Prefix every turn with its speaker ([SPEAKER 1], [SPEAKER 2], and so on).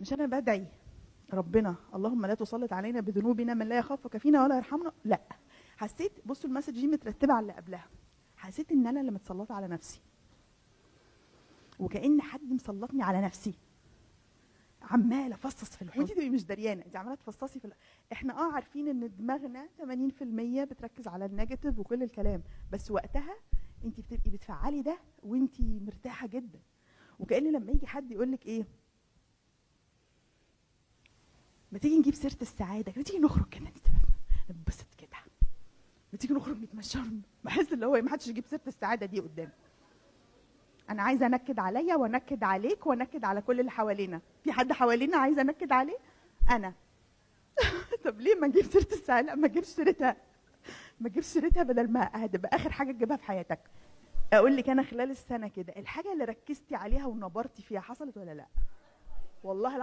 [SPEAKER 1] مش انا بدعي ربنا اللهم لا تسلط علينا بذنوبنا من لا يخافك فينا ولا يرحمنا؟ لا، حسيت، بصوا ال message دي مترتبة على اللي قبلها، حسيت ان انا اللي متسلطه على نفسي، وكأن حد مسلطني على نفسي، عماله افصص في الحزن، وانت تبقي مش دريانه، انت عماله تفصصي في احنا عارفين ان دماغنا 80% بتركز على ال negative وكل الكلام، بس وقتها انت بتبقي بتفعلي ده وانت مرتاحة جدا. وكأن لما يجي حد يقول لك ايه، ما تيجي نجيب سيره السعادة، ما تيجي نخرج كده نتبسط كده، ما تيجي نخرج نتمشى، بحس اللي هو ما حدش يجيب سيره السعادة دي قدامي. انا عايزه انكد عليا وانكد عليك وانكد على كل اللي حوالينا. في حد حوالينا عايزه انكد عليه؟ انا. طب ليه ما نجيب سيره السعادة؟ لا، ما تجيبش سيرتها، ما تجيبش سيرتها، بدل ما هتبقى اخر حاجة تجيبها في حياتك. اقول لك انا خلال السنة كده الحاجة اللي ركزتي عليها ونبرتي فيها حصلت ولا لا؟ والله.